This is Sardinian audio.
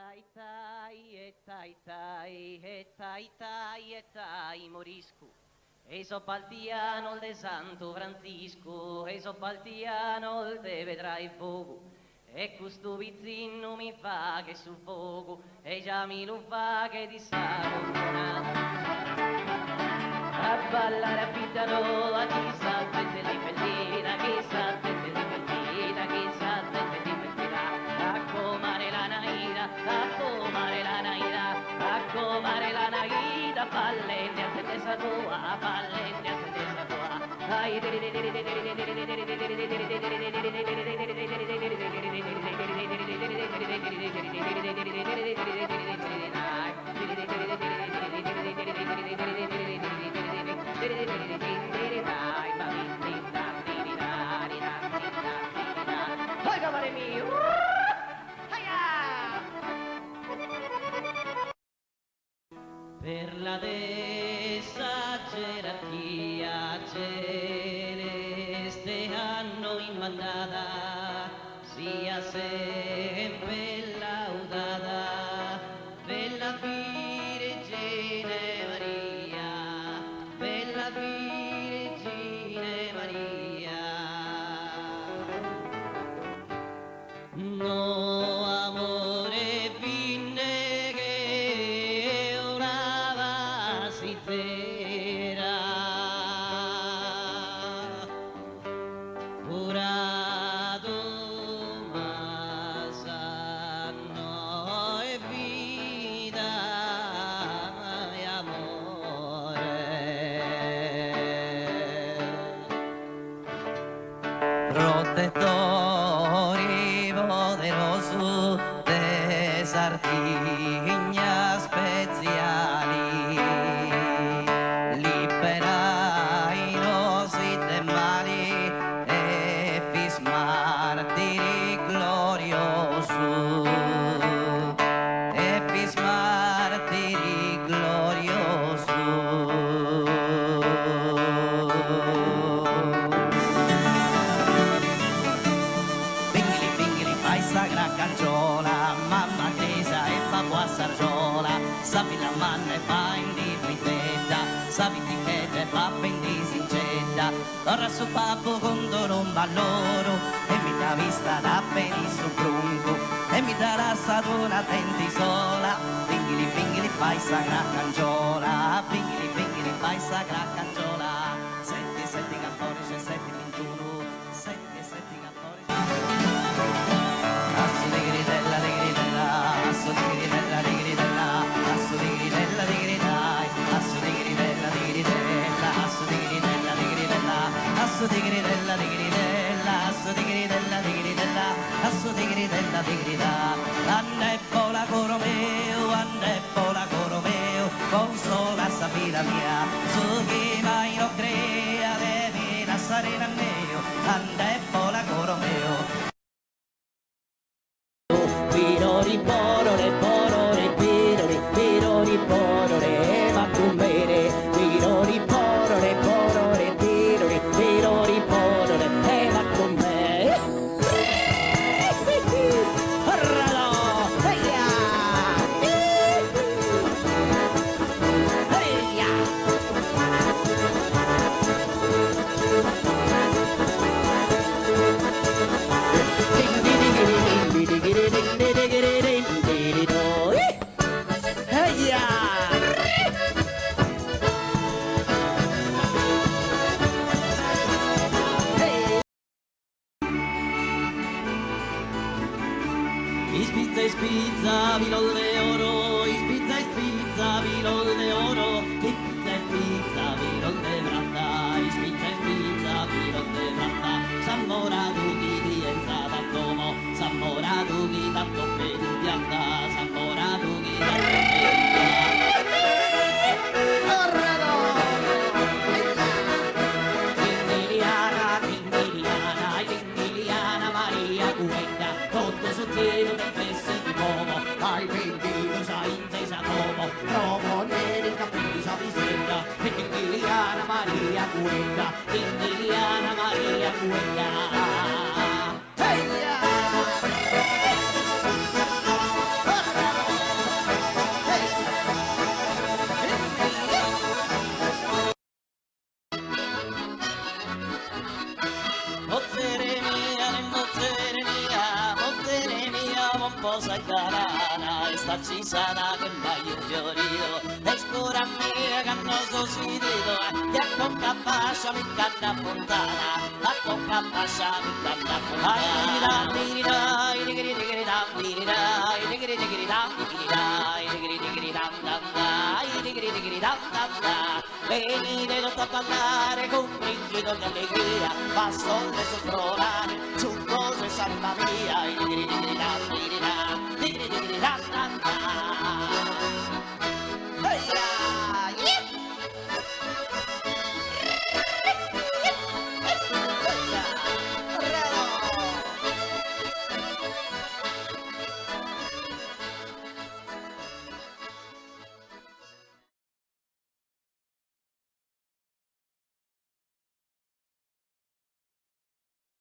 Tai tai e tai tai e tai tai e tai moriscu E sos Baltianos de Santu Frantziscu E sos Baltianos de pedra 'e fogu E custu pitzinnu mi faghet su fogu E già mi lu faghet issa cumponada A ballare a Biddanoa chi sa zente est divertida Chi sa zente est divertida Chi sa zente est divertida A comare l'ana 'ida A comare l'ana 'ida A comare l'ana 'ida Ballende a zente sa coa Ballende a zente sa coa Ai Per la de sa gerarchia celeste a nois mandada siat sempre laudada bella Virgine Maria bella Virgine Maria No amore vinne che una passizera Curadu m'as no e vida e amore. Protettori poderosu de Sardigna speziali, liberai-nos de mali e fis martiri gloriosu, e fis martiri gloriosu. Bingili bingili fai sa cracangiola, mamma a cresia e babbu a s'argiola, sa filla manna e faendi fritedda, sa pitichedda e papendisincidda, torrat su babbu cun d'unu malloru e mi dda pistat beni su bruncu e mi dda lassat una denti sola, bingili bingili fai sa cracangiola, bingili bingili fai sa cracangiola, seti seti cattorixi e seti bintunu, seti e seti cattorixi. A su tigridella tigridella, a su tigridella tigridella, a su tigridella tigridai, a su tigridella tigridella, a su tigridella tigridella, a su tigridella tigridella, a su tigridella tigridella, a su tigridella tigridà. Anda e vola coro meu, anda e vola coro meu, consola sa vida mia, su chi mai no crea de mi lassare in anneu, anda e vola coro meu. Pirori porore porore pirori pirori porore va cun mene pirori porore porore pirori pirori porore e va cun me Ispizza ispizza pilol de oro Ispizza ispizza pilol de oro Ispizza ispizza pilol de prata Ispizza ispizza pilol de prata S'ammoradu chi ti 'enzat a domo S'ammoradu chi t'attoppet in piatta S'ammoradu chi t'attoppet in piatta Dindiriana dindiriana dindiriana Maria Cuedda Totu su ziru de bessit como Ai bendidu sa 'inza e sa domo Pro ponner in caminu sa pisedda Dindiriana Maria Cuedda Dindiriana Maria Cuedda Eia! rosa galana est accisa che maju fioridu est cura mia cando so sididu e a conca bascia mi ch'ando a funtana a conca bascia mi ch'ando a funtana. Benide totu a ballare cun brinchidos de allegria, passos lestos pro 'olare, sun gosu 'e s'anima mia.